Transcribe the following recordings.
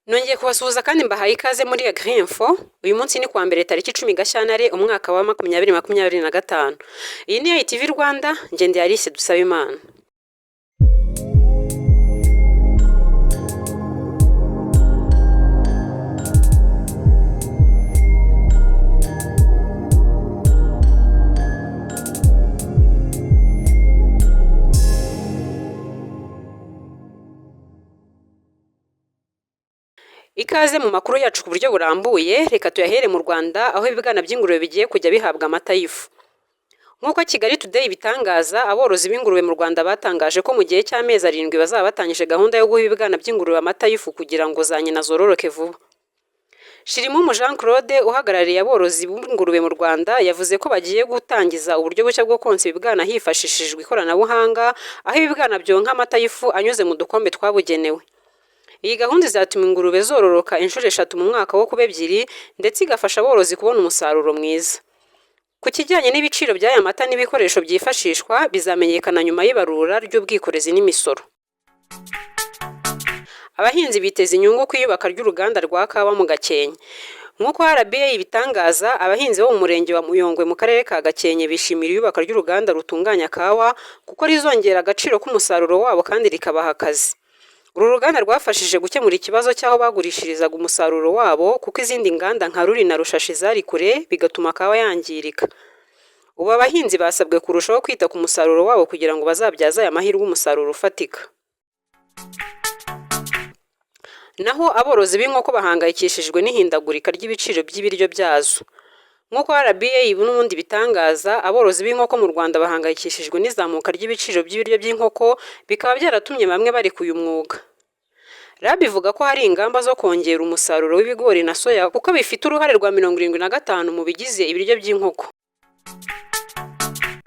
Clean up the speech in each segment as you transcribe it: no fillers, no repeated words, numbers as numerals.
Nongeye kubasuhuza kandi mbahaye ikaze muri Agri Info. Uyu munsi ni kuwa mbere, tariki 10 Gashyantare, umwaka wa 2025. Iyi ni ITV Rwanda, ngende Alice Dusabimana. Ikaze mu makuru yacu ku buryo burambuye. Reka tuyahere mu Rwanda, aho ibibwana by'ingurube bigiye kujya bihabwa amata y'ifu. Nk'uko Kigali Today ibitangaza, aborozi b'ingurube mu Rwanda batangaje ko mu gihe cy'amezi 7 bazaba batangije gahunda yo guha ibibwana by'ingurube amata y'ifu kugira ngo za nyina zororoke vuba. Shirimumu Jean Claude, uhagarariye aborozi b'ingurube mu Rwanda, yavuze ko bagiye gutangiza uburyo bushya bwo konsa ibibwana hifashishijwe ikoranabuhanga, aho ibibwana byonka amata y'ifu anyuze mu dukombe twabugenewe. Iyi gahunda izatuma ingurube zororoka inshuro eshatu mu mwaka wo kuba ebyiri, ndetse igafasha aborozi kubona umusaruro mwiza. Ku kijyanye n'ibiciro by'aya mata n'ibikoresho byifashishwa, bizamenyekana nyuma y'ibarura ry'ubwikorezi n'imisoro. Abahinzi biteza inyungu ku iyubaka ry'uruganda rwa kawa mu Gakenke. Nk'uko RBA ibitangaza, abahinzi bo mu murenge wa Muyongwe mu karere ka Gakenke bishimira iyubakwa ry'uruganda rutunganya kawa, kuko rizongera agaciro k'umusaruro wabo kandi rikabaha akazi. Uru ruganda rwafashije gukemura ikibazo cy'aho bagurishirizaga umusaruro wabo, kuko izindi nganda nka Ruri na Rushashi zari kure, bigatuma kawa yangirika. Ubu abahinzi basabwe kurushaho kwita ku musaruro wabo kugira ngo bazabyaze aya mahirwe umusaruro ufatika. Naho aborozi b'inkoko bahangayikishijwe n'ihindagurika ry'ibiciro by'ibiryo byazo. Nk'uko RBA n'ubundi bitangaza, aborozi b'inkoko mu Rwanda bahangayikishijwe n'izamuka ry'ibiciro by'ibiryo by'inkoko, bikaba byaratumye bamwe bareka uyu mwuga. RAB ivuga ko hari ingamba zo kongera umusaruro w'ibigori na soya, kuko bifite uruhare rwa 75 mu bigize ibiryo by'inkoko.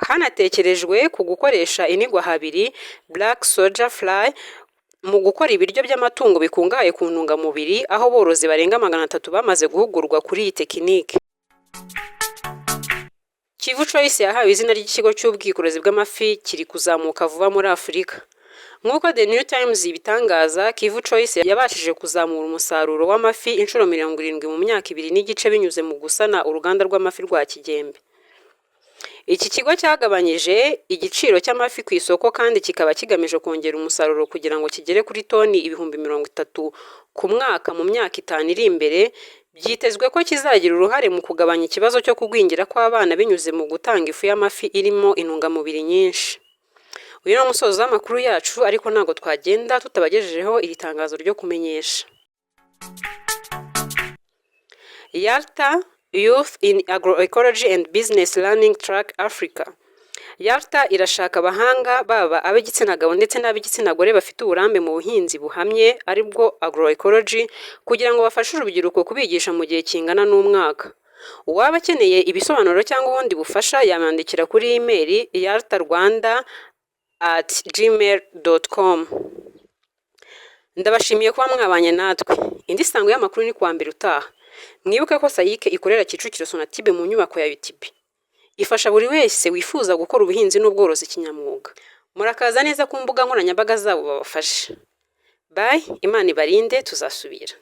Hanatekerejwe ku gukoresha inigwahabiri, black soldier fly, mu gukora ibiryo by'amatungo bikungahaye ku ntungamubiri, aho aborozi barenga 300 bamaze guhugurwa kuri iyi tekinike. Kivu Choice yahawe izina ry'ikigo cy'ubwikorezi bw'amafi kiri kuzamuka vuba muri Afurika. Nk'uko The New Times ibitangaza, Kivu Choice yabashije kuzamura umusaruro w'amafi inshuro 70 mu myaka 2 n'igice, binyuze mu gusana uruganda rw'amafi rwa Kigembe. Iki kigo cyagabanyije igiciro cy'amafi ku isoko, kandi kikaba kigamije kongera umusaruro kugira ngo kigere kuri toni 30,000 ku mwaka mu myaka 5 iri imbere. Byitezwe ko kizagira uruhare mu kugabanya ikibazo cyo kugwingira kw'abana binyuze mu gutanga ifu y'amafi irimo intungamubiri nyinshi. Uyu ni umusozo w'amakuru yacu, ariko ntabwo twagenda tutabagejejeho iri tangazo ryo kumenyesha. YALTA, Youth in Agroecology and Business Learning Track Africa. YALTA irashaka abahanga, baba ab'igitsina gabo ndetse n'ab'igitsina gore, bafite uburambe mu buhinzi buhamye, aribwo agroecology, kugira ngo bafashe urubyiruko kubigisha mu gihe kingana n'umwaka. Uwaba akeneye ibisobanuro cyangwa ubundi bufasha yabandikira kuri email yaltarwanda@gmail.com. Ndabashimiye kuba mwabanye natwe. Indi sango y'amakuru ni kuwa mbere utaha. Mwibuke ko SAIC ikorera Kicukiro Sonatube mu nyubako ya UTB. Ifasha buri wese wifuza gukora ubuhinzi n'ubworozi kinyamwuga. Murakaza neza ku mbuga nkoranyambaga zabo babafashe. Bye, Imana ibarinde, tuzasubira.